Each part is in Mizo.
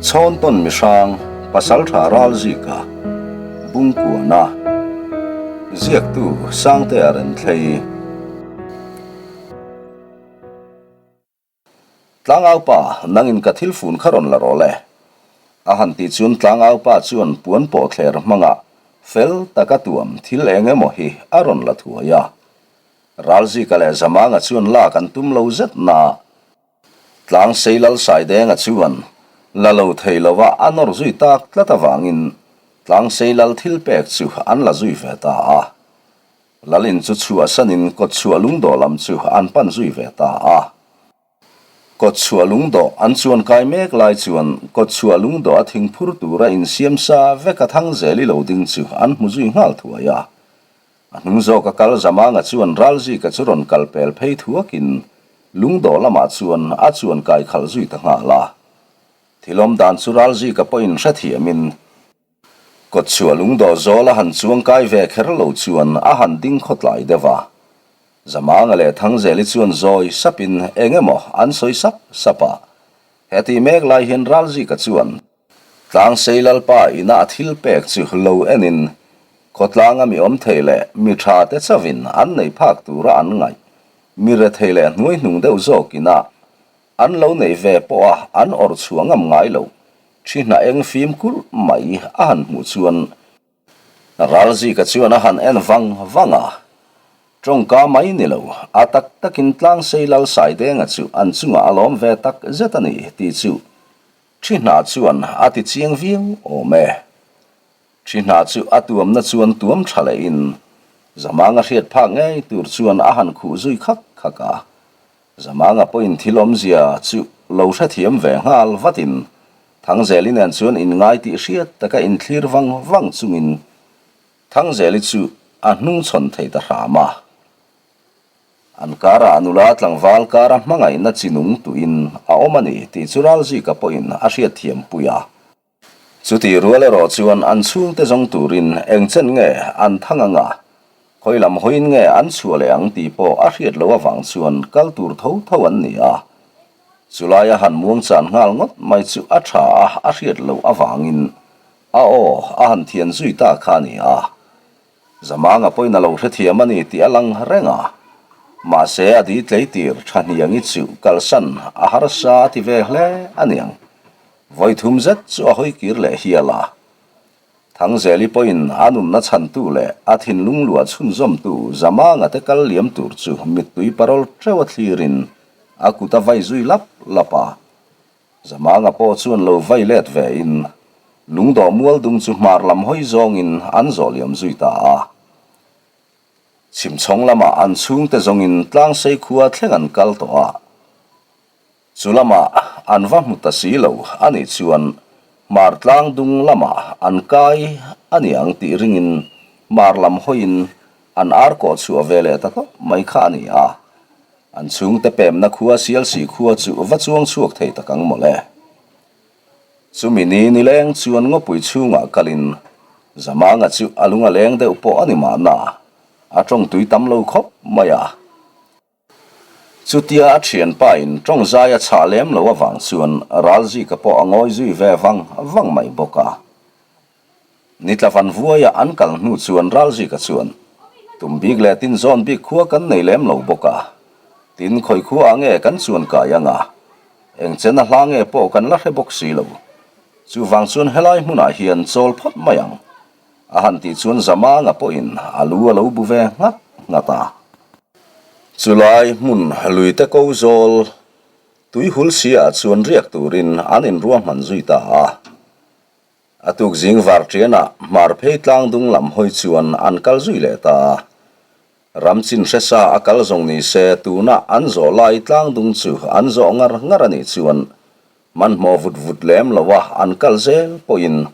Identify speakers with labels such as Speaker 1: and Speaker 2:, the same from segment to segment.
Speaker 1: Chhawntawn mihrang Pasaltha Ralzika Bungkuana Ziaktu Sangtea Renthlei Tlangaupa nangin ka thil fun kha rawn la rawh le. A han tih chuan Tlangaupa chuan puan pawh thler hmanga fel taka tuam thil eng emaw hi a rawn la thuai a. Ralzika leh Zamanga chuan lak an tum lo zet na. Tlang Seilal Saidenga chuan la lo thei lova a nawr zui tak tlat avangin Tlang Seilal thil pek chu an la zui ve ta a. Lalin chu chhuahsanin kawtchhuah lungdawh lam chu an pan zui ve ta a. Kawtchhuah lungdawh an chuan kai mek lai chuan kawtchhuah lungdawh a thingphur tura insiam sa vek a thang zel i lo ding chu an hmu zui nghal thuai a. A hnung zawka kal Zamanga chuan Ralzika chu rawn kal pel phei thuakin lungdawh lamah chuan a chuan kai khalh zui ta nghal a. Thilawm dan chu Ralzika pawhin hrethiamin kawtchhuah lungdawh zawl a han chuang kai ve kher lo chuan a han ding khawtlai deuh a. Zamanga leh Thangzeli chuan zawi sapin eng emaw an sawi sap sap a. Hetih mek lai hian Ralzika chuan Tlangsei Lalpa ina a thil pek chu lo enin khawtlanga mi awm thei leh mi tha te chauhin an nei phak tura an ngaih, mi rethei leh hnuaihnung deuh zawk ina an lo nei ve pawha an awrh chhuah ngam ngai lo, thi hna eng fim kulh mai a han hmuh chuan Ralzika chuan a han en vang vang a, tawngka mai ni lo, a tak takin Tlangsei Lal Saidenga chu an chungah a lawm ve tak zet a ni tih chu Thi hna chuan a ti chiang viau awm e. Thi hna chu a tuamna chuan tuam tha lehin Zamanga hriat phak ngei tur chuan a han khuh zui khak khak a. Zamanga pawhin thil awmzia chu lo hrethiam ve nghal vatin Thangzeli nen chuan inngai tih hriat taka inthlir vang vang chungin Thangzeli chu a hnungchhawn thei ta hram a. An karah nula tlangval kara hmangaihna chi nung tuin a awm a ni tih chu Ralzika pawhin a hriatthiam pui a. Chutih rual erawh chuan an chhungte zawng turin eng chen nge an thang ang a, khawi lam hawiin nge an chhuah leh ang tih pawh a hriat loh avang chuan kal tur tho tho an ni a. Chulaia han muangchan nghal ngawt mai chu a tha a a hriat loh avangin a aw a han thian zui ta kha a ni a. Zamanga pawhin a lo hrethiam a ni tih a lang reng a, mahse a di tleitir tha hniangi chu kalsan a harsa a ti ve hle a niang. Vawi thum zet chu a hawi kir leh hial a. Thangzeli pawhin a nunna chhantu leh a thinlung luah chhunzawmtu Zamanga te kal liam tur chu mittui parawl teuh a thlirin a kut a vai zui lap lap a. Zamanga pawh chuan lo vai let ve in lungdawh mual dung chu hmar lam hawi zawngin an zawh liam zui ta a. Chhimchhawng lamah an chhungte zawngin Tlangsei khua thleng an kal tawh a. Chu lamah an va hmu ta si lo a nih chuan hmar tlang dung lamah an kai a ni ang tih ringin hmar lam hawiin an ar kawh chhuah ve leh ta tawp mai kha a ni a. An chhungte pemna khua Sialsi khua chu va chuang chhuak thei tak ang mawle. Chumi ni nileng chuan ngawpui chhungah kalin Zamanga chu a lung a leng deuh pawh a ni mahna, a tawng tui tam lo khawp mai a. Chutia a thianpain tawng zai a chhah lem lo avang chuan Ralzika pawh a ngawi zui ve vang vang mai bawk a. Nitla van vuaia an kal hnu chuan Ralzika chuan, Tum bik leh tin zawn bik khua kan nei lem lo bawk a, tin khawi khua ah nge kan chuan kai ang a, eng chen a hla nge pawh kan la hre bawk si lo. Chuvang chuan helai hmunah hian chawl phawt mai ang, a han tih chuan Zamanga pawhin a lu a lo bu ve nghat nghat a. Chulai hmun luite ko zawl tuihul si ah chuan riak turin an inruahman zui ta a. A tuk zing var ṭianah hmar phei tlang dung lam hawi chuan an kal zui leh ta a. Ram chin hresa a kal zawng ni se tunah an zawh lai tlang dung chu an zawh ngar ngar a nih chuan hmanhmawh vut vut lem lo a an kal zel pawhin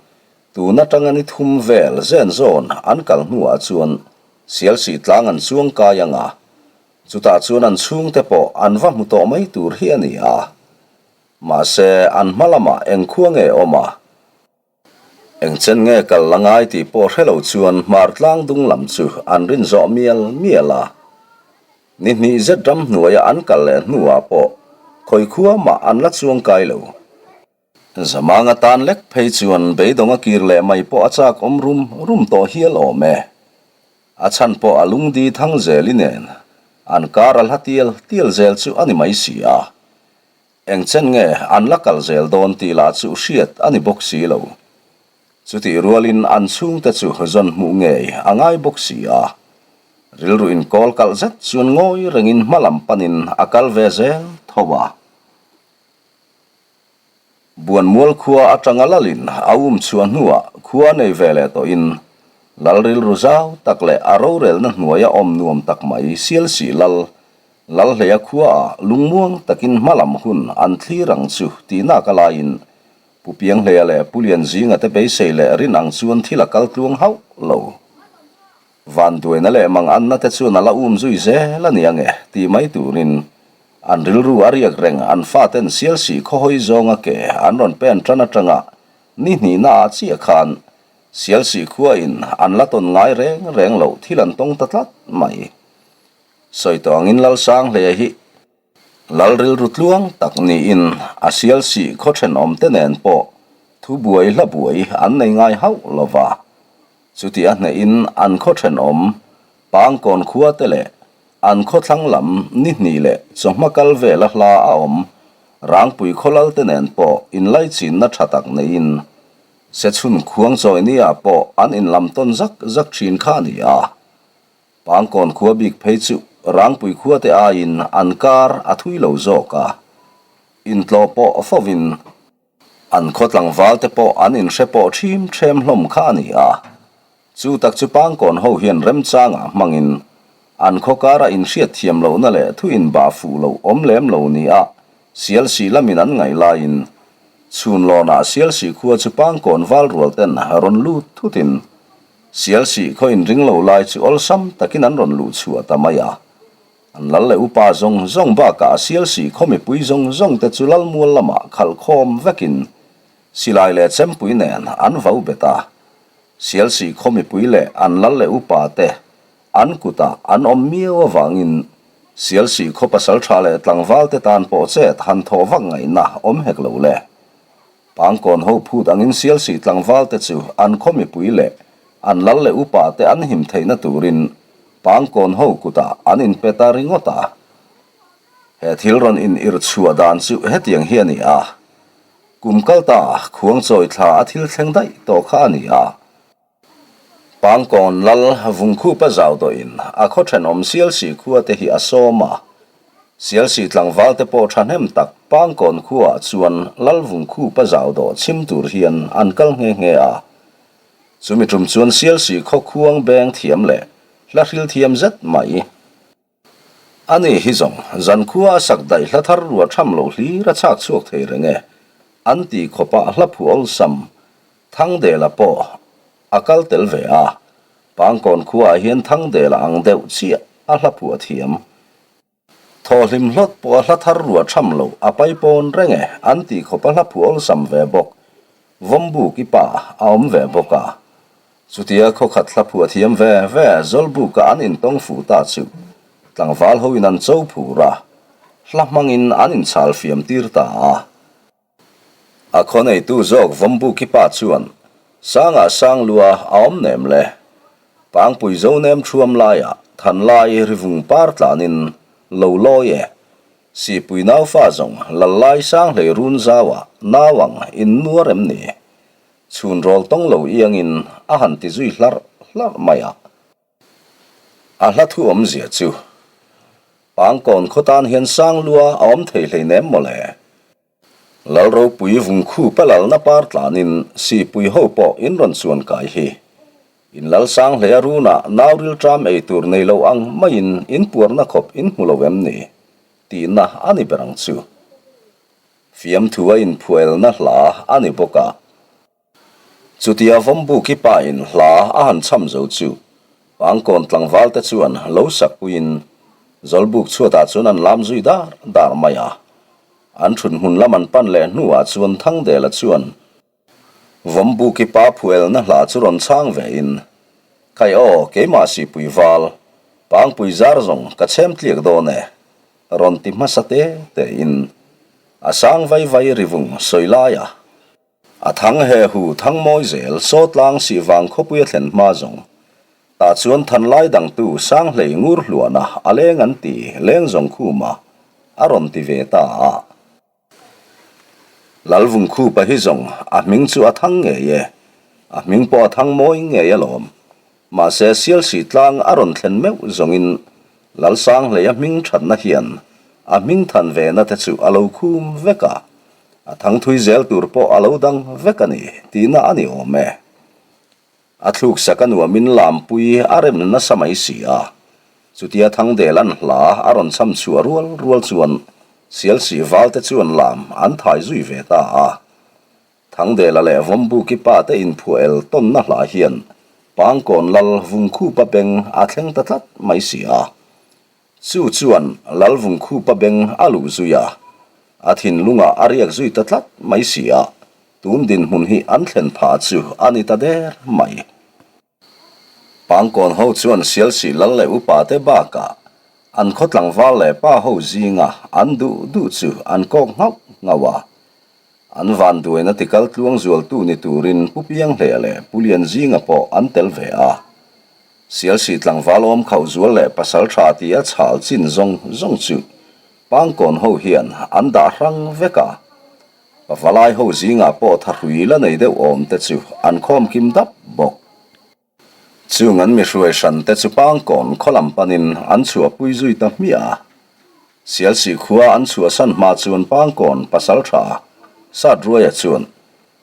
Speaker 1: tun atanga ni thum vel zen zawn an kal hnuah chuan Sialsih tlang an chuang kai ang a, chutah chuan an chhungte pawh an va hmu tawh mai tur hi a ni a. Mahse, an hma lamah eng khua nge awm a? Eng chen nge kal la ngai tih pawh hre lo chuan hmar tlang dung lam chu an rin zawh mial mial a. Ni hnih zet ram hnuaia an kal leh hnuah pawh khawi khua mah an la chuang kai lo. Zamanga tan lek phei chuan beidawng a kir leh mai pawh a chak awm rum rum tawh hial awm e. A chhan pawh a lungdi thang zeli nen an kar a hla tial tial zel chu a ni mai si a. Eng chen nge an la kal zel dawn tih lah chu hriat a ni bawk si lo. Chutih rualin an chhungte chu zawn hmuh ngei a ngai bawk si a. Rilru inkawl kalh zet chuan ngawi rengin hma lam panin a kal ve zel tho a. Buanmual khua atanga lalin a um chhuah hnuah khua nei ve leh tawhin lal rilru zau tak leh a rorelna hnuaia awm nuam tak mai Sialsih lal Lalhleia khuaah lungmuang takin hmalam hun an thlir ang chu tihnak a laiin Pu Pianghleia leh Pu Lianzinga te beisei leh rin ang chuan thil a kal tluang hauh lo. Vanduaina leh manganna te chuan a la um zui zel a ni ange tih mai turin an rilru a riak reng an faten Sialsih khawhawi zawnga ke an rawn pen tan atanga ni hnihna ah chiah khan Sialsih khua in an la tawn ngai reng reng loh thil an tawng ta tlat mai. Sawi tawh angin Lalsanghleia hi Lal rilru tluang tak niin a Sialsih khaw thenawmte nen pawh thu buai hla buai an nei ngai hauh lo va. Chuti a hnehin an khaw thenawm Pangkawn khua te leh an khaw thlang lam ni hnih leh chawhma kal vela hla a awm Rangpui khaw lal te nen pawh inlaichinna tha tak neiin Sechhun khuang chawihniah pawh an inlam tawn zak zak thin kha a ni a. Pangkawn khua bik phei chu Rangpui khua te aiin an kar a thui lo zawk a, intlawh pawh fovin an khaw tlangval te pawh an inhre pawh ṭhim ṭhem hlawm kha a ni a. Chu tak chu Pangkawn ho hian remchangah hmangin an khaw kara inhriat thiam lohna leh thu inbah fuh loh awm lem lo nia Sialsih lamin an ngaih laiin chhunlawnah Sialsih khua chu Pangkawn val rual ten rawn lut thutin Sialsih khaw inring lo lai chu awlsam takin an rawn luh chhuah ta mai a. An lal leh upa zawng zawng bakah Sialsih khaw mipui zawng zawng te chu Lalmual lamah khalh khawm vekin silai leh chempui nen an vau bet a. Sialsih khaw mipui leh an lal leh upa te an kutah an awm miau avangin Sialsih khaw pasaltha leh tlangval te tan pawh chet han thawh vak ngaihna awm hek lo le. Pangkawn ho phut angin Sialsih tlangval te chu an khaw mipui leh an lal leh upa te an him theihna turin Pangkawn ho kutah an inpe ta ringawt a. He thil rawn in irh chhuah dan chu hetiang hi a ni a, kum kal ta khuangchawi thla a thil thleng daih tawh kha a ni a. Pangkawn lal Vungkhupa zau dawhin a khaw thenawm Sialsih khua te hi a sawm a. Sialsih tlangval te pawh thahnem tak Pangkawn khuaah chuan lal Vungkhupa zau dawh chhim tur hian an kal nghe nghe a. Chumi tum chuan Sialsih khaw khuang beng thiam leh hla hril thiam zet mai. Ani hi zawng zankhua a sak daih hla thar rua tham loh hlir a chhak chhuak thei reng e, an ti khawpah hla phu awlsam Thangdela pawh a kal tel ve a, Pangkawn khuaah hian Thangdela ang deuh chiah a hla phuah thiam. Thawhlim hlawt pawh a hla thar rua tham loh a paipawn reng e, an ti khawp a hla phu awlsam ve bawk. Vawmbuk i pa a awm ve bawk a. Chutia khawkhat hla phuah thiam ve ve Zawlbuka an intawng fuh ta chu tlangval hoin an cho phur a, hla hmangin an inchhal fiam tir ta a. A khaw neitu zawk Vawmbuki pa chuan, Sangah Sanglua a awm nem le. Pangpui zo nem thuam laiah Thanlai rivung par tlanin lo lawi e. Sipui naufa zawng Lallai Sanghlei run zauah nau ang in nuar em ni? Chhun rawl tawng lo iangin a han ti zui hlarh hlarh mai a. A hla thu awmzia chu, Pangkawn khaw tan hian Sanglua a awm thei hleinem maw le? Lal ropui vungkhupa lalna par tlanin sipui ho pawh in rawn chuan kai hi. In lal sang hle a runah nau rilṭam ei tur nei lo ang maiin in puarna khawp in hmu lo em ni? Tihna a ni ber ang chu. Fiamthu a inphuaelna hla a ni bawk a. Chutia Vawmbuki pain hla a han chham zo chu Pangkawn tlangval te chuan lo sakpuiin Zawlbuk chhuatah chuan an lam zui dar dar mai a. An thut hmun lam an pan leh hnuah chuan Thangdela chuan Vawmbuki pa phuaelna hla chu rawn chhang vein, Kai aw, keimah sipui val, Pangpui zar zawng ka chhem tliak dawn e. Rawn ti hmasa te te in a sang vai vai rivung sawi lai a. A thang he hu thang mawi zel Sawtlang Sihvang khawpui a thlen hma zawng. Tah chuan thanlai dangtu Sanghlei ngur hluana a leng an ti leng zawng khuma a rawn ti ve ta a. Lalvungkhupa hi zawng a hming chu a thang ngei e, a hming pawh a thang mawi ngei alawm. Mahse Sialsih tlang a rawn thlen meuh zawngin Lalsanghleia hming thatna hian a hming than vena te chu a lo khum vek a, a thang thui zel tur pawh a lo dang vek a ni tihna a ni awm e. A thluksak a nuamin lampui a rem nasa mai si a, chutia Thangdel an hla a rawn cham chhuah rual rual chuan Sialsih valte chuan lam an thai zui ve ta a. Thangdela leh Vawmbuki pa te inphuah el tawnna hla hian Pangkawn Lal Vungkhupa beng a thleng ta tlat mai si a. Chu chuan Lal Vungkhupa beng a luh zui a, a thinlungah a riak zui ta tlat mai si a, tun dinhmun hi an thlen phah chu a ni ta der mai. Pangkawn ho chuan Sialsih Lal leh upa te bakah an khaw tlangval leh pa ho zinga an duh duh chu an kawk nghauh nghauh a. An vanduaina tikal tluang zualtu ni turin Pu Pianghleh leh Pu Lianzinga pawh an tel ve a. Sialsih tlangval awm khauh zual leh pasal tha tia chhal chin zawng zawng chu Pangkawn ho hian an dah hrang vek a. Pavalai ho zingah pawh thahrui la nei deuh awm te chu an khawm kim dap bawk. Chung an mi hruai hran te chu Pangkawn khaw lam panin an chhuahpui zui ta hmiah a. Sialsih khua an chhuahsan hma chuan Pangkawn pasal tha Satruaia chuan,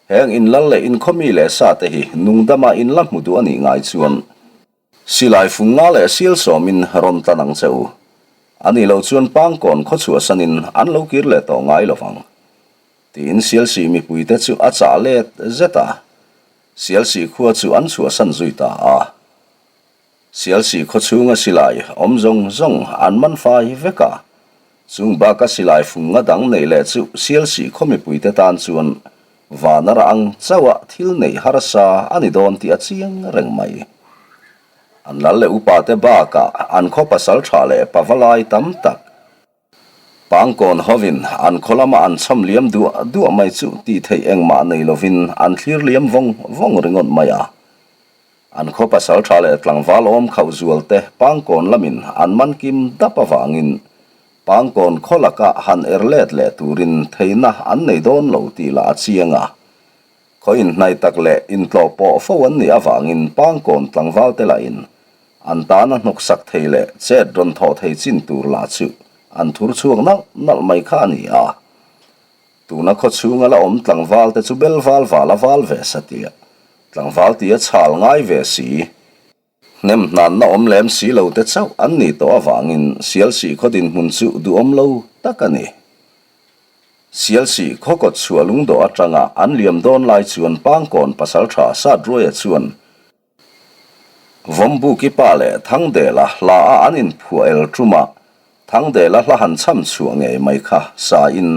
Speaker 1: Heng inlal leh inkhawmi leh sa te hi nungdama inla hmu duh a nih ngai chuan silai fung nga leh sial sawmin rawn tlan ang che u. A nih loh chuan Pangkawn khaw chhuahsanin an lo kir leh tawh ngai lovang. Tiin Sialsih mipuite chu a chah let zet a. Sialsih khua chu an chhuahsan zui ta a. Sialsih khaw chhunga silai awm zawng zawng an man fai vek a. Chung baka silai fung nga dang neih leh chu Sialsih khaw mipuite tan chuan van a rah ang chauha thil neih harsa a ni dawn tih a chiang reng mai. An lal leh upate bakah an khaw pasal tha leh pavalai tam tak Pangkawn hovin an khaw lama an chham liam duah duah mai chu tih theih engmah nei lovin an thlir liam vawng vawng ringawt mai a. An khaw pasal tha leh tlangval awm khauh zual te Pangkawn lamin an man kim dap avangin Pangkawn khaw laka han er let leh turin theihna an nei dawn lo tih lah a chiang a. Khaw inhnaih tak leh intlawh pawh fo an nih avangin Pangkawn tlangval te lahin an tana hnawksak thei leh chet rawn thawh thei chin tur lah chu an thur chhuak nalh nalh mai kha a ni a. Tuna khaw chhunga la awm tlangval te chu bel val val a val ve satliah tlangval tia chhal ngai ve si. Hnem hnanna awm lem si lo te chauh an nih tawh avangin Sialsih khaw dinhmun chu duhawm lo tak a ni. Sialsih khaw kawt chhuah lungdawh atanga an liam dawn lai chuan Pangkawn pasaltha Satruaia chuan Vawmbuki pa leh Thangdela hla a an inphuah el tum a, Thangdela hla han chham chhuah ngei mai kha sa in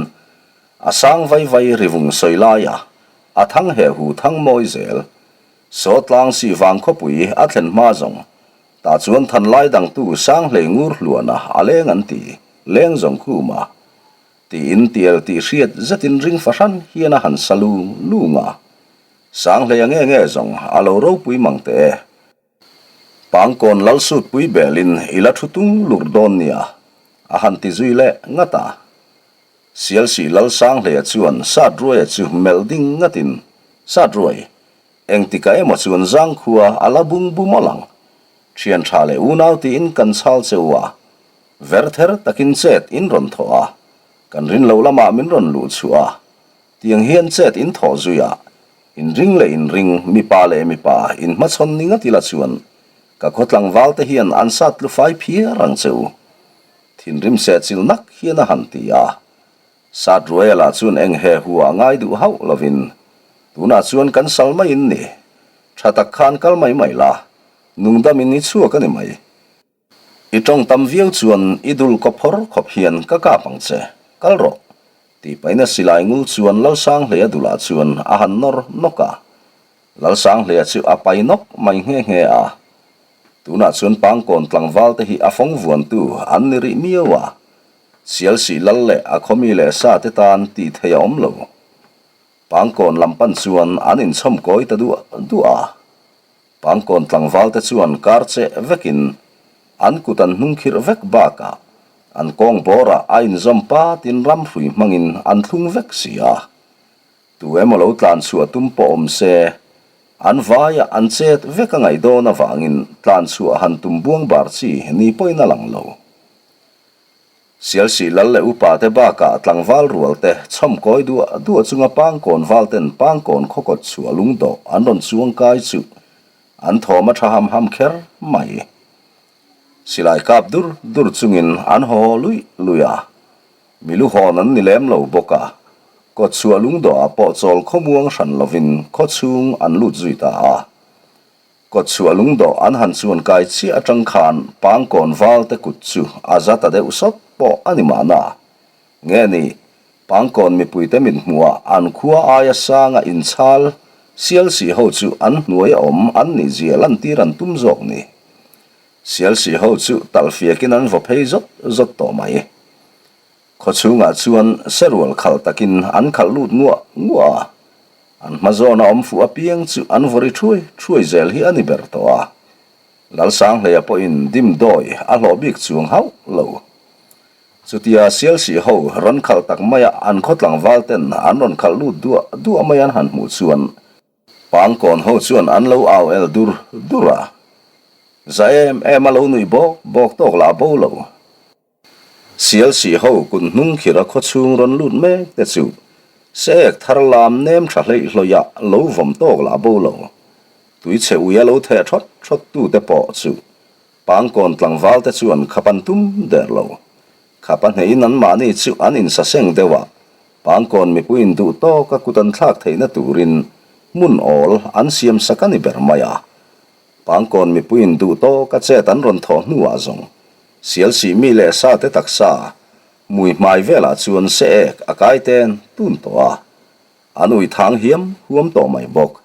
Speaker 1: a sang vai vai rivung sawi laia a thang he hu thang mawi zel Sawtlang Sihvang khawpui a thlen hma zawng, tah chuan thanlai dangtu Sanghlei ngur hluana a leng an ti, leng zawng khuma tiin tial tih hriat zetin ring fahran hian a han sa lung lung a. Sanghlei a nge nge zawng a lo ropui mang teh e. Pangkawn Lalsutpui belin i la thu tung lur dawn nia, a han ti zui leh ngat a. Sialsih Lalsanghleia chuan Satruaia chu melh ding ngatin, Satruai, engtikah emaw chuan zangkhua a la bung bu mawlh ang. Thian tha leh unau tiin kan chhal che u a, verther takin chet in rawn thawh a, kan rin lo lamah min rawn luh chhuah a, tiang hian chet in thawh zui a, inring leh inring, mipa leh mipa inhmachhawn ni ngat ila chuan ka khaw tlangval te hian an sat tlu fai phiar ang che u. Thinrim sehchilh nak hian a han ti a. Satruaia lah chuan eng he hu ah ngai duh hauh lovin, Tunah chuan kan sal mai in ni. Tha tak khan kal mai mai la, nungdam in i chhuak a ni mai. I tawng tam viau chuan i dul kaw phawr khawp hian ka kap ang che, kal rawh, tih pahin a silai ngul chuan Lalsanghleia dulah chuan a han nawr nawk a. Lalsanghleia chu a pai nawk mai nghe nghe a. Tunah chuan Pangkawn tlangval te hi a fawng vuantu an ni rih miau a, Sialsih lal leh a khawmi leh sa te tan tih theih a awm lo. Pangkawn lam pan chuan an inchhawm kawi ta duah duah a. Pangkawn tlangval te chuan kar cheh vekin an kut an hnung khirh vek bakah an kawng bawrah a inzawm patin ramhrui hmangin an thlung vek si a. Tu emaw lo tlan chhuah tum pawh awm se, an vaiah an chet vek a ngaih dawn avangin tlan chhuah han tum buang bar chi ni pawhin a lang lo. Sialsih lal leh upa te bakah tlangval rual te chhawm kawi duah duah chunga pangkawn val ten pangkawn khawkawt chhuah lungdawh an rawn chuang kai chu an thawm a tha ham ham kher mai. Silai kap dur dur chungin an haw haw luih luih a, milu hawn an ni lem lo bawk a, kawt chhuah lungdawh ah pawh chawl khawmuang hran lovin khawchhung an lut zui ta a. Kawtchhuah lungdawh an han chuan kai chiah atang khan Pangkawn val te kut chu a za ta deuh sawt pawh a ni mahna. Nge ni, Pangkawn mipuite mit hmuhah an khua aia sanga inchhal Sialsih ho chu an hnuai a awm an nih zia lantir an tum zawk ni. Sialsih ho chu talhfiakin an vaw phei zawt zawt tawh mai. Khaw chhungah chuan serual khalh takin an khalh lut nguah nguah a, an hma zawna awm fuh apiang chu an vawri thuai thuai zel hi a ni ber tawh a. Lalsanghleia pawhin dimdawi a hlawh bik chuang hauh lo. Chutia Sialsih ho rawn khalh tak maia an khaw tlangval ten an rawn khalh lut duah duah mai an han hmuh chuan Pangkawn ho chuan an lo au el dur dur a, za em em a lo nuih bawk bawk tawk lah bo lo. Sialsih ho kut hnung khira khawchhung rawn lut mek te chu sek thar lam nem tha hleih hlawih ah lo vawm tawk lah bo lo. Tuichhe ui a lo theh thawt thawt tu te pawh chu Pangkawn tlangval te chuan khap an tum der lo. Khap a hneihin an mahni chu an insaseng deuh a, Pangkawn mipuiin duh tawk a kut an thlak theihna turin hmun awl an siam sak a ni ber mai a. Pangkawn mipuiin duh tawk a chet an rawn thawh hnuah zawng Sialsih mi leh sa te taksa hmui hmai velah chuan se ek a kai ten tun tawh a, an ui thang hiam huam tawh mai bawk.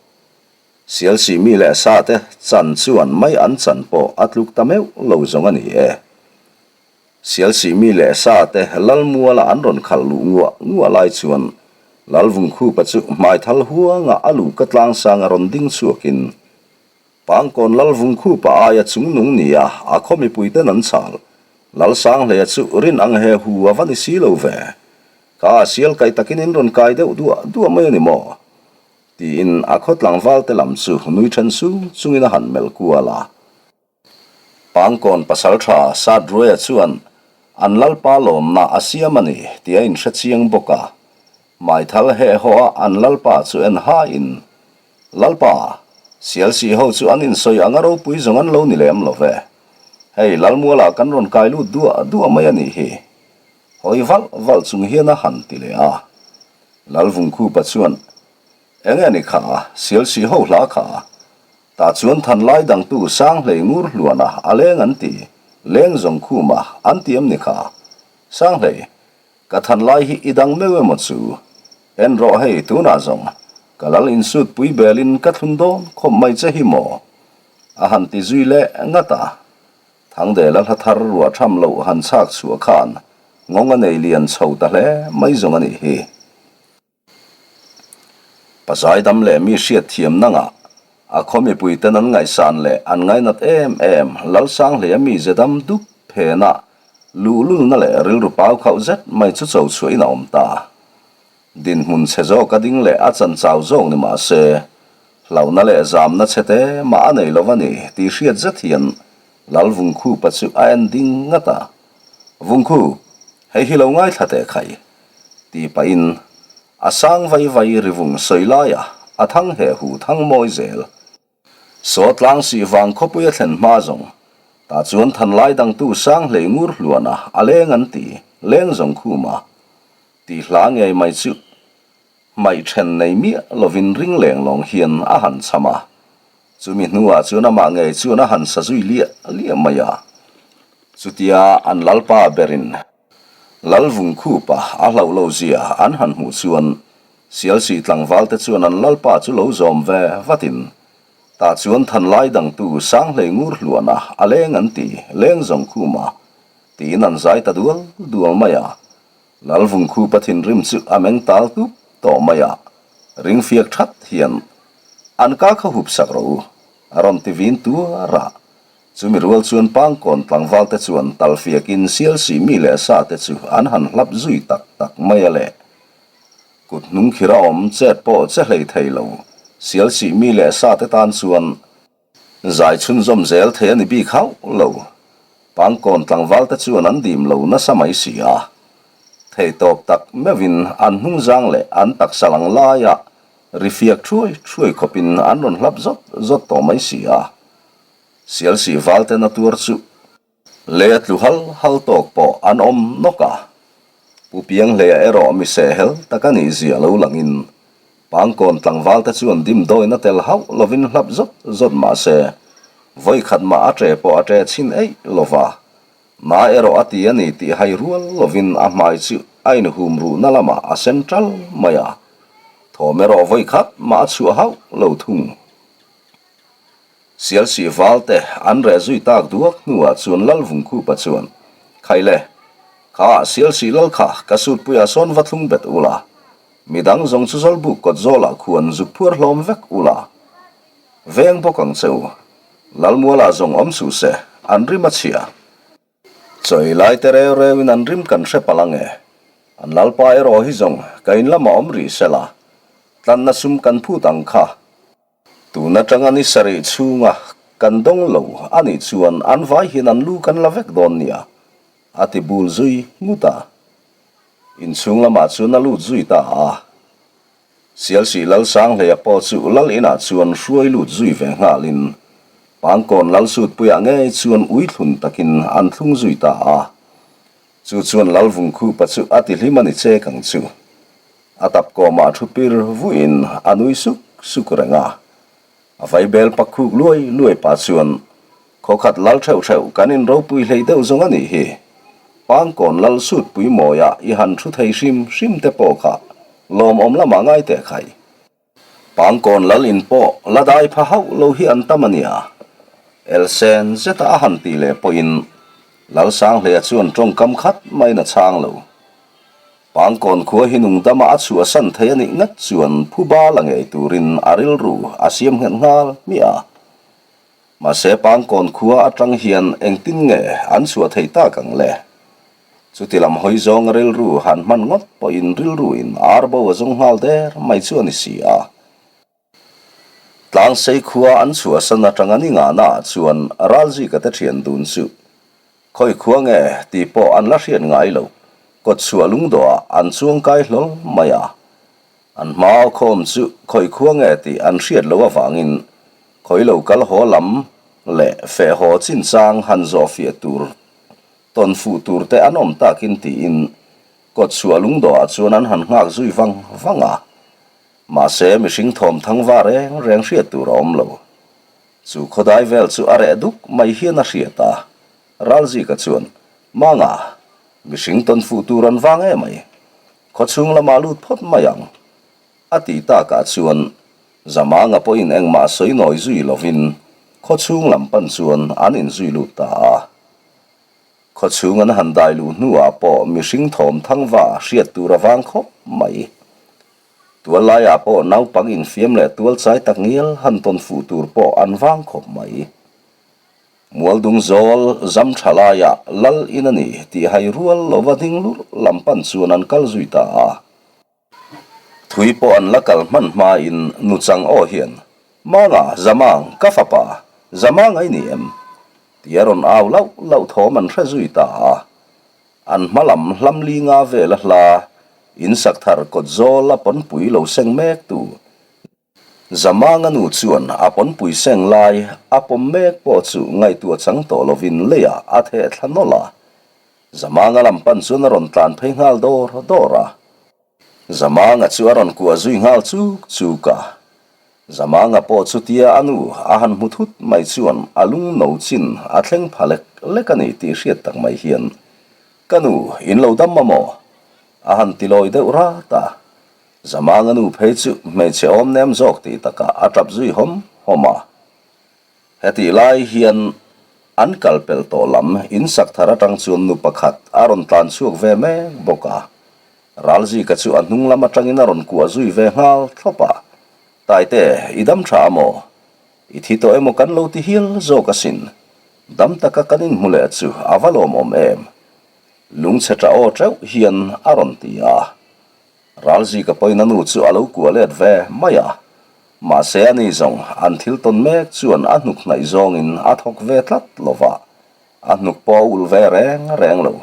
Speaker 1: Sialsih mi leh sa te chan chuan mai an chan pawh a tluk ta meuh lo zawng a ni e. Sialsih mi leh sa te Lalmuala an rawn khalh luh nguah nguah lai chuan Lalvungkhupa chu hmaithal huanga a luhka tlangsanga rawn ding chhuakin Pangkawn Lalvungkhupa aia chungnung nia a khaw mipuiten an chhal. Lalsanghleia chu rin ang he hu a va ni si lo ve. Ka sial kai takin in rawn kai deuh duah duah mai a ni maw? Tiin a khaw tlangval te lam chu nui then sung chungin a han melh kual a. Pangkawn pasaltha Satruaia chuan an lalpa lawmna a siam a ni tih a inhre chiang bawk a. Hmaithal hehhaw a an lalpa chu en hain Lalpa, Sialsih ho chu an insawi anga ropui zawng an lo ni lem lo ve. Hei, Lalmualah kan rawn kai lut duah duah mai a nih hi. Hawi valh valh chung hian a han ti leh a. Lalvungkhupa chuan, Eng nge ni kha, Sialsih ho hla kha? Tah chuan thanlai dangtu Sanghlei ngur hluana a leng an ti, leng zawng khuma an ti em ni kha? Sanghlei, Ka than lai hi i dang meuh emaw chu? En rawh hei tunah zawng ka lal insut pui belin ka thlun dawn khawp mai che hi maw? A han ti zui leh ngat a. Thangdela hla thar ruah tham loh han chhak chhuah khan nghawng a nei lian chho ta hle mai zawng a nih hi. Pazai dam leh mi hriat thiam nangah a khaw mipuiten an ngaihsan leh an ngainat em em Lalsanghleia mi ze dam dup phena luhlulna leh rilru pau khauh zet mai chu cho chhuahin a awm ta. Dinhmun chhe zawk a ding leh a chan chau zawk ni mah se, hlauhna leh zamna chhe te mah a nei lo a ni tih hriat zet hian Lalvungkhupa chu a en ding ngat a. Vungkhup, hei hi lo ngaithla teh khai. Tih pahin a sang vai vai rivung sawi laia a thang he hu thang mawi zel. Saw tlang sih vang khawpui a thlen hma zawng tah chuan than lai dangtu sang hlei ngur hluana a leng an ti leng zawng khuma tih hla ngei mai chu hmaih then nei miah lovin ring leng lawng hian a han cham a. Chumi hnuah chuan amah ngei chuan a han sa zui liah liah mai a. Chutia an lalpa berin Lalvungkhupa a hlauh lo zia an han hmuh chuan Sialsih tlangval te chuan an lalpa chu lo zawm ve vatin tah chuan thanlai dangtu Sanghlei ngur hluana a leng an ti leng zawng khuma tiin an zai ta dual dual mai a. Lalvungkhupa thinrim chu a meng tal tup tawh mai a. Ring fiak that hian an ka kha hup sak rawh u, a rawn ti vin tuar a. Chumi rual chuan Pangkawn tlangval te chuan tal fiakin Sialsih mi leh sa te chu an han hlap zui tak tak mai a le. Kut hnung khir a awm chet pawh che hlei thei lo, Sialsih mi leh sa te tan chuan Zai chhunzawm zel thei a ni bik hauh lo. Pangkawn tlangval te chuan an dim lo nasa mai si a. Theihtawp tak meuhin an hnungzang leh an taksa lang laia ri fiak thuai thuai khawpin an rawn hlap zawt zawt tawh mai si a. Sialsih val ten a tuar chu. Lei a tlu hal hal tawk pawh an awm nawk a. Pu Pianghleia erawh mi sehhel tak a nih zia lo langin Pangkawn tlangval te chuan dimdawina tel hauh lovin hlap zawt zawt mah se vawi khat mah a ṭe pawh a ṭe chhin eih lo va. Na erawh a ti a ni tih hai rual lovin a hmai chu a inhum ruhna lamah a sen ṭal mai a. Thawm erawh vawi khat mah a chhuah hauh lo thung. Sialsih valte an reh zui tak duak hnuah chuan Lalvungkhupa chuan, Khaile, kha Sialsih lal kha ka sutpuiah sawn va thlung bet ula, midang zawng chu Zawlbuk kawt zawlah khuan zuk phuar hlawm vek ula, veng bawk ang che u. Lalmualah zawng awm suh se, an rim a chhia. Chawi lai te reu reuin an rim kan hre palh ang e. An lalpa erawh hi zawng ka in lamah awm rih sela, tlanna sum kan phut ang kha. Tun atanga ni sarih chhunga kan dawng lo a nih chuan an vai hian an lu kan la vek dawn nia, a ti bul zui ngut a. Inchhung lamah chuan a lut zui ta a. Sialsih Lalsanghleia pawh chu lal inah chuan hruai lut zui ve nghalin Pangkawn Lalsutpuiah ngei chuan uithlun takin an thlung zui ta a. Chu chuan Lalvungkhupa chu a ti hlim a ni chek ang chu. A tap kawmah thu pir vuiin a nui suk suk reng a. A vaibel pak khuk luai luai pah chuan, Khawkhat lal theuh theuh kan in ropui hlei deuh zawng a nih hi. Pangkawn lal sut pui mawia i han thu thei hrim hrim te pawh kha lawmawm lamah ngai teh khai. Pangkawn lal in pawh la dai pha hauh lo hi an tam a nia. Elsen zeta a han tih leh pawhin Lalsanghleia chuan tawngkam khat maiin a chhang lo. Pangkawn khua hi nungdama a chhuahsan thei a nih ngat chuan phuba la ngei turin a rilru a siam nghet nghal hmiah a. Mahse Pangkawn khua atang hian engtin nge an chhuah thei tak ang le? Chuti lam hawi zawnga rilru han hman ngawt pawhin rilruin ar bo a zawng nghal der mai chu a ni si a. Tlangsei khua an chhuahsan atanga ni ngahnaah chuan Ralzika te thian dun chu khawi khua nge tih pawh an la hriat ngai lo, kawtchhuah lungdawhah an chuang kai hlawl mai a. An hma awkhawm chu khawi khua nge tih an hriat loh avangin khawi lo kal haw lam leh feh haw chinchang han zawhfiah tur Tawn fuh tur te an awm takin tiin kawtchhuah lungdawhah chuan an han nghak zui vang vang a. Mahse mihring thawm thang va reng reng hriat tur a awm lo. Chu khawdai vel chu a reh duk mai hian a hriat a. Ralzika chuan, Manga, mihring tawn fuh tur an vang em mai. Khawchhung lamah lut phawt mai ang. A tih takah chuan Zamanga pawhin engmah sawi nawi zui lovin khawchhung lam pan chuan an inzui lut ta a. Khawchhung an han dai luh hnuah pawh mihring thawm thangva hriat tur a vang khawp mai. Tual laiah pawh naupang infiam leh tual chai tak ngial han tawn fuh tur pawh an vang khawp mai. Mualdung zawl zam tha laiah lal in a ni tih hai rual lova ding lurh lam pan chuan an kal zui ta a. Thui pawh an la kal hman hmain Nuchang aw hian, Manga, Zamang, ka fapa, Zamang a i ni em? Tia rawn au lauh lauh thawm an hre zui ta a. An hma lam hlam li nga vela hla, in sak thar kawt zawl a pawnpui lo seng mek tu Zamanga nu chuan a pawnpui seng lai a pawm mek pawh chu ngaihtuah chang tawh lovin leiah a theh thla nawlh a. Zamanga lam pan chuan a rawn tlan phei nghal dawr dawr a. Zamanga chu a rawn kuah zui nghal chuk chuk a. Zamanga pawh chutia a nu a han hmu thut mai chuan a lung no chin a thleng pha lek lek a ni tih hriat tak mai hian, Ka nu, in lo dam a maw? a han ti lawi deuh rat a. Zamanga nu phei chu hmeichhe awm nem zawk tih takah a tap zui hawm hawm a. Hetih lai hian an kal pelh tawh lam in sak thar atang chuan nu pakhat a rawn tlan chhuak ve mek bawk a. Ralzika chu a hnung lam atangin a rawn kuah zui ve nghal thlawp a, Taite, i dam tha a maw? I thi tawh emaw kan lo ti hial zawk asin. Dam taka kan inhmu leh chu a va lawmawm em? Lungchhe tah aw teuh hian a rawn ti a. Ralzika pawhin a nu chu a lo kuah let ve mai a. Mahse ani zawng an thil tawn mek chuan a hnuk hnaih zawngin a thawk ve tlat lo va, a hnuk pawh a ulh ve reng reng lo.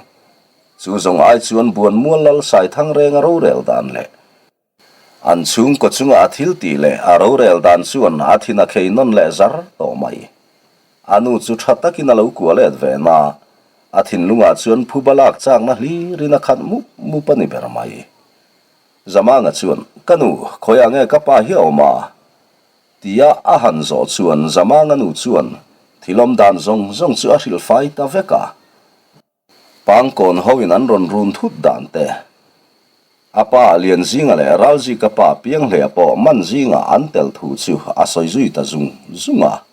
Speaker 1: Chu zawng ai chuan buan mual lal Saithang renga rorel dan leh an chhungkaw chunga a thil tih leh a rorel dan chuan a thin a khei nawn leh zar tawh mai. A nu chu tha takin a lo kuah let ve na, a thinlungah chuan phuba lak chakna hlirin a khat mup mup a ni ber mai. Zamanga chuan, Ka nu, khawiah nge ka pa hi a awm a? Tia a han zawh chuan Zamanga nu chuan thil awm dan zawng zawng chu a hrilh fai ta vek a. Pangkawn hoin an rawn run thut dan te. A pa Lianzinga leh Ralzika pa Pianghlea pawh man zinga an tel thu chu a sawi zui ta zung zung a.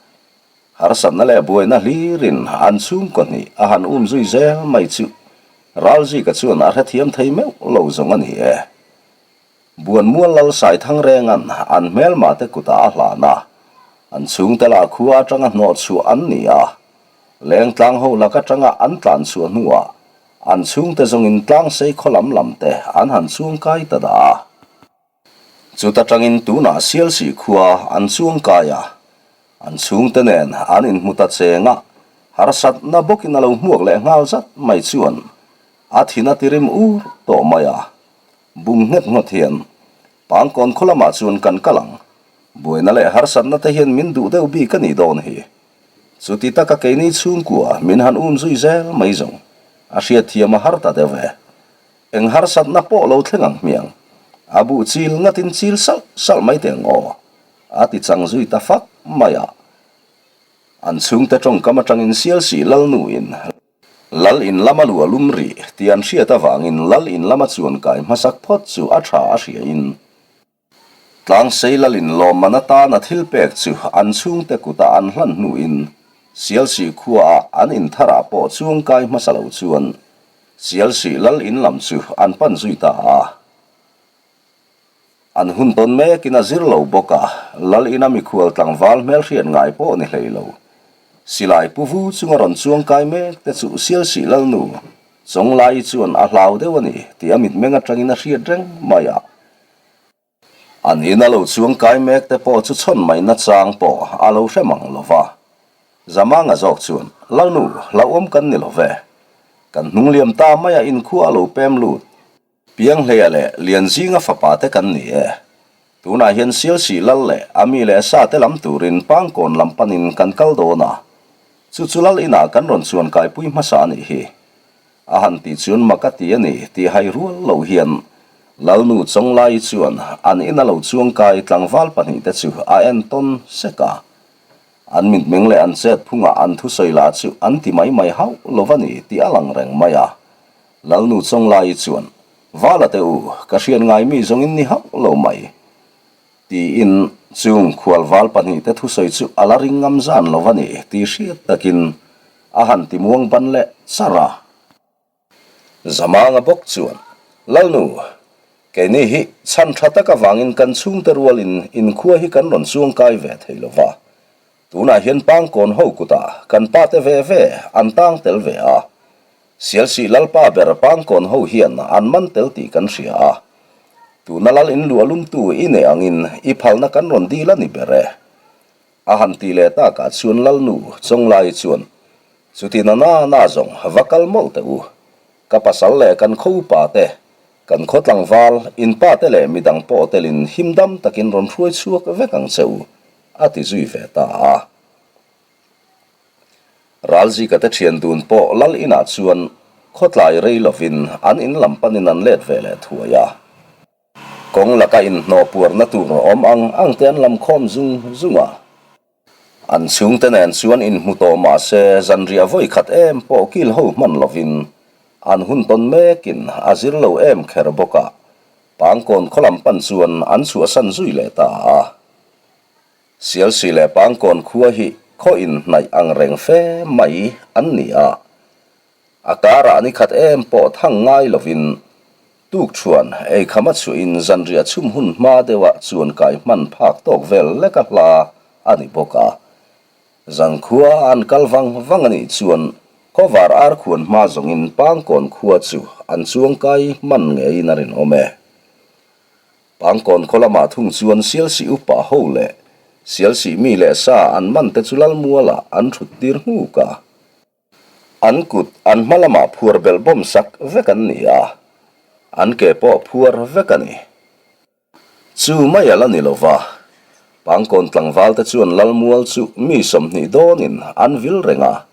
Speaker 1: Harsatna leh buaina hlirin an chhungkaw hnih a han um zui zel mai chu Ralzika chuan a hrethiam thei meuh lo zawng a ni e. Buanmual lal Saithang rengan an hmelma te kutah a hlan a, an chhungte lah khua atanga hnawh chhuah an ni a. Lengtlang ho lak atanga an tlan chhuah hnuah an chhungte zawngin tlangsei khaw lam lam te an han chuangkai ta dah a. Chuta tangin tunah Sialsih khua an chuangkai a, an chhungte nen an inhmu ta cheng a, harsatna bawkin a lo hmuak leh nghal zat mai chuan a thin a tirim ur tawh mai a. Bung nghet ngawt hian Pangkawn khaw lamah chuan kan kal ang. Buaina leh harsatna te hian min duh deuh bik a nih dawn hi. Chuti taka keini chhungkua min han um zui zel mai zawng a hriatthiam a har ta deuh e. Eng harsatna pawh lo thleng ang hmiang. A buh chil ngatin chil salh salh mai teh ang aw. A ti chang zui ta fak mai a. An chhungte tawngkam atangin Sialsih Lalnuin Lal in lama lu a lum rih tih an hriat avangin Lal in lama chuan kai hmasak phawt chu a tha a hriain Tlangsei Lal in lawmman atan a thil pek chu an chhungte kuta an hlan hnuin Sialsih khuaah an in tharah pawh chuang kai hmasa lo chuan Sialsih Lal in lam chu an pan zui ta a. An hun tawn mekin a zir lo bawk a, Lal ina mikhual tlangval hmelhriat ngai pawh ni hlei lo. Silai pu vu chunga rawn chuang kai mek te chu Sialsih Lalnu, Chawnglaii chuan a hlau deuh a ni tih a mitmeng atangin a hriat reng mai a. An ina lo chuang kai mek te pawh chu chhawn mai nachang pawh a lo hre mang lo va. Zamanga zawk chuan, Lalnu, hlauhawm kan ni lo ve. Kan hnungliam ta maia inkhua a lo pem lut. Pianghleia leh Lianzinga fapa te kan ni e. Tunah hian Sialsih lal leh a mi leh sa te lam turin Pangkawn lam panin kan kal dawn a. Chu chu lal inah kan rawn chuan kaipui hmasa a nih hi. A han tih chuan mak a ti a ni tih hai rual lo hian Lalnu Chawnglaii chuan an ina lo chuangkai tlangval pahnihte chu a entawn sek a. An mitmeng leh an chet phungah an thusawi lah chu an ti mai mai hauh lo va ni tih a lang reng mai a. Lalnu Chawnglaii chuan, Vala te u, ka hriat ngai mi zawngin ni hauh lo mai. Tiin chung khualval pahnihte thusawi chu a la ring ngam zan lo va ni tih hriat takin a han ti muang ban leh char a. Zamanga bawk chuan, Lalnu, keini hi chhan tha tak avangin kan chhungte rualin inkhua hi kan rawn chuangkai ve thei lo va. Tunah hian Pangkawn ho kutah kan pate ve ve an tang tel ve a. Sialsih Lalpa ber Pangkawn ho hian an man tel tih kan hria a. Tuna lal in luah lumtu i neih angin i phalna kan rawn dil a ni ber e. A han ti leh takah chuan Lalnu Chawnglaii chuan, Chuti na na na zawng va kal mawlh teh u. Ka pasal leh kan khaw upa te, kan khaw tlangval, in pa te leh midang pawh telin himdam takin rawn hruai chhuak vek ang che u, a ti zui ve ta a. Ralzika te thian dun pawh lal inah chuan khawtlai rei lovin an in lam panin an let ve leh thuai a. Kawng laka inhnawh puarna tur awm ang ang te an lam khawm zung zung a. An chhungte nen chuan inhmu tawh mah se zanriah vawi khat em pawh kil ho hman lovin an hun tawn mekin a zir lo em kher bawk a, Pangkawn khaw lam pan chuan an chhuahsan zui leh ta a. Sialsih leh Pangkawn khua hi khaw inhnaih ang reng fe mai an ni a, a karah ni khat em pawh thang ngai lovin. Tukṭhuan eikham a chhuahin zanriah chhum hun hma deuha chuan kai hman phak tawk vel leka hla a ni bawk a. Zankhua an kal vang vang a nih chuan khawvar ar khuan hma zawngin Pangkawn khua chu an chuang kai hman ngeiin a rinawm e. Pangkawn khaw lamah thung chuan Sialsih upa ho leh Sialsih mi leh sa an man te chu Lalmualah an thut tir nghuk a. An kut an hma lamah phuar belh bawm sak vek an ni a, an ke pawh phuar vek a ni. Chu mai a la ni lo va, Pangkawn tlangval te chuan Lalmual chu mi 20 dawnin an vil reng a,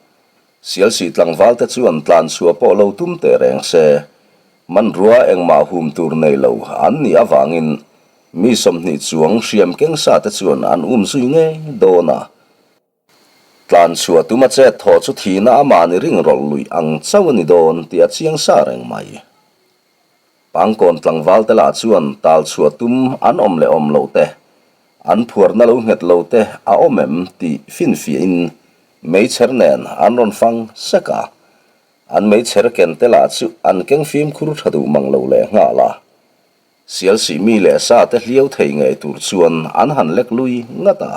Speaker 1: Sialsih tlangval te chuan tlan chhuah pawh lo tum teh reng se, hmanrua engmah hum tur nei lo an nih avangin mi 20 chuang hriam keng sa te chuan an um zui ngei dawn a. Tlan chhuah tuma chet thaw chu thihna amah ni ring rawlh luih ang chauh a ni dawn tih a chiang sa reng mai. Pangkawn tlangval te lah chuan tal chhuah tum an awm leh awm loh te, an phuarna lo nghet lo te a awm em tih finfiahin meichher nen an rawn fang sek a. An meichher ken te lah chu an keng fimkhur tha duh mang lo leh nghal a. Sialsih mi leh sa te hliau thei ngei tur chuan an han lek lui ngat a.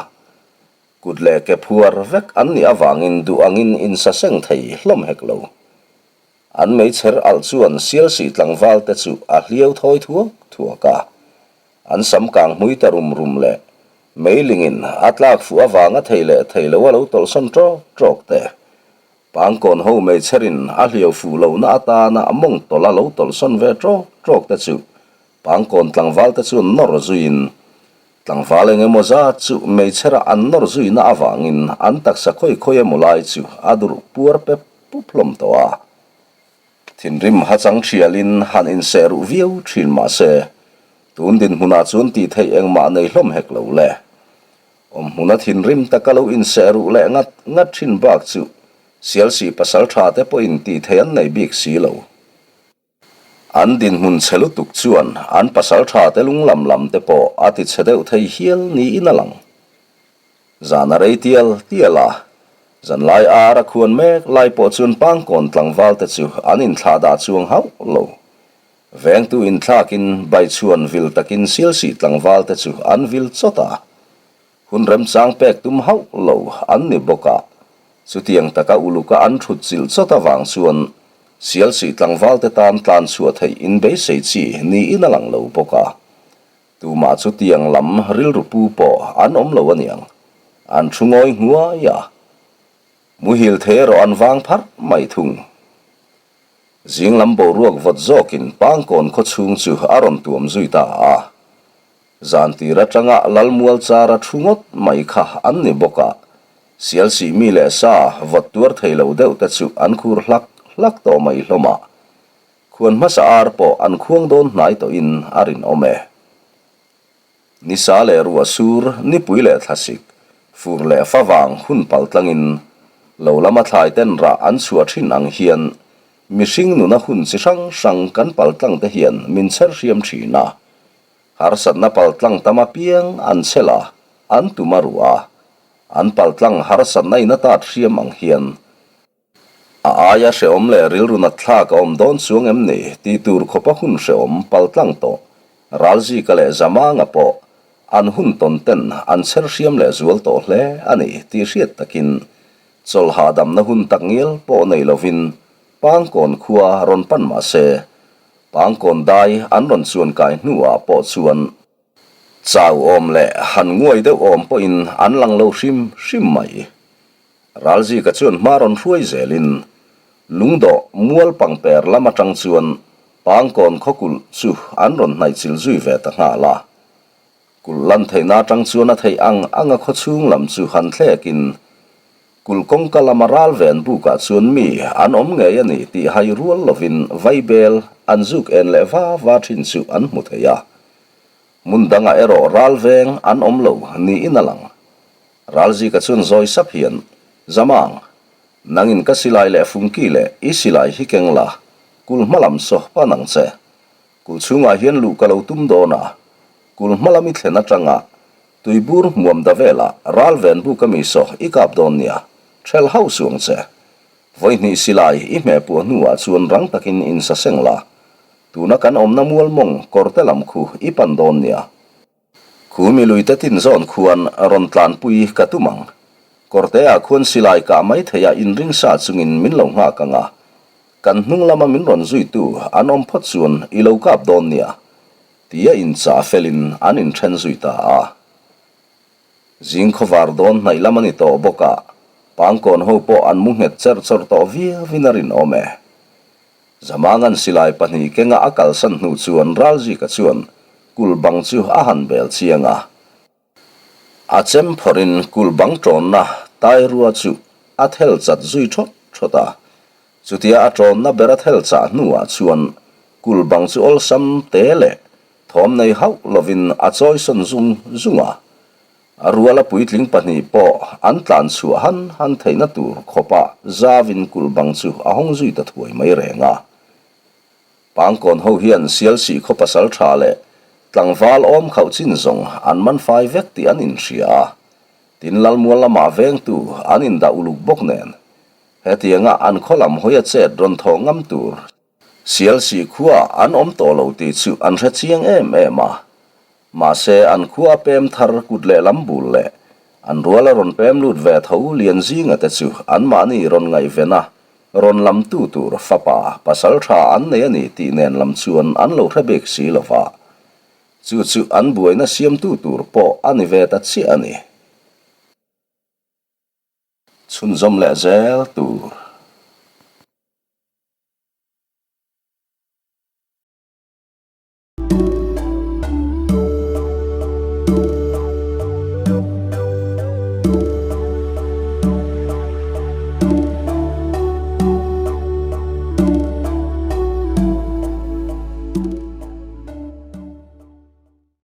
Speaker 1: Kut leh ke phuar vek an nih avangin duh angin insaseng thei hlawm hek lo. An meichher alh chuan Sialsih tlangval te chu a hliau thawi thuak thuak a. An sam kang hmui ta rum rum leh meilingin a tlak fuh avanga thei leh thei lo a lo tawlhsawn ṭawk ṭawk te. Pangkawn ho meichherin a hliau fuh lohna atana mawng tawlh a lo tawlhsawn ve ṭawk ṭawk te chu Pangkawn tlangval te chuan nawr zuiin Tlangval eng emaw zat chu meichhera an nawr zuina avangin an taksa khawi khawi emaw lai chu a durh puar pep pup hlawm tawh a. Thinrim hachang thialin han inseh ruh viau thin mah se, tun dinhmunah chuan tih theih engmah nei hlawm hek lo le. Awmhmuna thinrim taka lo inseh ruh leh ngat ngat thin bak chu Sialsih pasal tha te pawhin tih theih an nei bik si lo. An dinhmun chhe lutuk chuan an pasal tha te lung lam lam te pawh a ti chhe deuh thei hial niin a lang. Zan a rei tial tial a, zanlai ar a khuan mek lai pawh chuan Pangkawn tlangval te chu an inthlah dah chuang hauh lo. Vengtu inthlakin Baichhuan vil takin Sialsih tlangval te chu an vil chawt a. Hun remchang pek tum hauh lo an ni bawk a, chutiang taka uluka an thut chilh chawt avang chuan Sialsih tlangvalte tan tlan chhuah theih inbeisei chi niin a lang lo bawk a. Tumah chutiang lam rilru pu pawh an awm lo aniang, an thu ngawi nghuai a. Muhil thei erawh an vang pharh mai thung. Zing lam boruak vawt zawkin Pangkawn khawchhung chu a rawn tuam zui ta a. Zan tir atanga Lalmual chara thu ngawt mai kha an ni bawk a, Sialsih mi leh sa vawt tuar thei lo deuh te chu an khur hlak hlak tawh mai hlawm a, khuan hmasa ar pawh an khuang dawn hnai tawhin a rinawm e. Nisa leh ruah sur, nipui leh thlasik, fur leh favang hun pal tlangin lo lama thlai ten rah an chhuah thin ang hian mihring nuna hun chi hrang hrang kan pal tlang te hian min chher hriam thin a. Harsatna paltlang tam apiang an chhel a, an tum a ruh a. An paltlang harsatna in a tat hriam ang hian a aia hrehawm leh rilru nat thlak a awm dawn chuang em ni tih tur khawpa hun hrehawm paltlang tawh Ralzika leh Zamanga pawh an hun tawn ten an chher hriam leh zual tawh hle a ni tih hriat takin chawlh hahdamna hun tak ngial pawh nei lovin Pangkawn khua rawn pan mah se Pangkawn dai an rawn chuan kai hnuah pawh chuan chau awm leh han nguai deuh awm pawhin an lang lo hrim hrim mai. Ralzika chuan hma rawn hruai zelin lungdawh mual pangper lam atang chuan Pangkawn khawkulh chu an rawn hnaihchilh zui ve ta nghal a. Kulh lan theihna atang chuan a theih ang anga khawchhung lam chu han thlekin Kulh kawngka lama ral ven bukah chuan mi an awm ngei a ni tih hai rual lovin vaibel an zuk en leh va va thin chu an hmu thei a. Hmun dangah erawh ral veng an awm lo niin a lang. Ralzika chuan zawi sap hian, Zamang, nangin ka silai leh fungki leh i silai hi keng la, kulh hma lam saw pan ang che. Kulh chhungah hian luh ka lo tum dawn a, kulh hma lam i thlen atanga Tuibur hmuam da velah ral ven buk a mi saw i kap dawn nia, ṭhelh hauh suang che. Vawihnih silai i hmeh puah hnuah chuan rang takin in sa seng la. Tuna kan awmna mual mawng kawrte lam khu i pan dawn nia. Khu mi luite tin zawn khuan rawn tlanpui ka tum ang. Kawrteah khuan silai kah mai theia inring sa chungin min lo nghak ang a. Kan hnung lama min rawn zuitu an awm phawt chuan i lo kap dawn nia, tia inchah felin an inthen zui ta a. Zing khawvar dawn hnaih lam a ni tawh bawk a, pangkawn ho pawh an mu nghet cherh chawrh tawh viauin a rinawm e. Zamangan silai pahnih kenga a kalsan hnu chuan Ralzika chuan kulh bang chu a han bel chiang a. A chem phawrhin kulh bang tawnna tairua chu a thel chat zui thawt thawt a. Chutia a tawnna ber a thel chah hnuah chuan kulh bang chu awlsam te leh thawm nei hauh lovin a chawisawn zung zung a. A ruala puitling pahnih pawh an tlan chhuah han han theihna tur khawpa zavin kulh bang chu a hawng zui ta thuai mai reng a. Pangkawn ho hian Sialsih khaw pasal tha leh tlangval awm khauh chin zawng an man fai vek tih an inhria a, tin Lalmual lamah vengtu an indah uluk bawk nen hetianga an khaw lam hawia chet rawn thawh ngam tur Sialsih khua an awm tawh lo tih chu an hre chiang em em a. Mahse, an khua pem thar kut leh lam bul leh an ruala rawn pem lut ve tho lian zinga te chu anmahni rawn ngaihven a, rawn lamtu tur fapa pasal tha an nei a ni tih nen lam chuan an lo hre bik si lo va. Chu chu an buaina siamtu tur pawh a ni ve ta chiah a ni. Chhunzawm leh zel tur.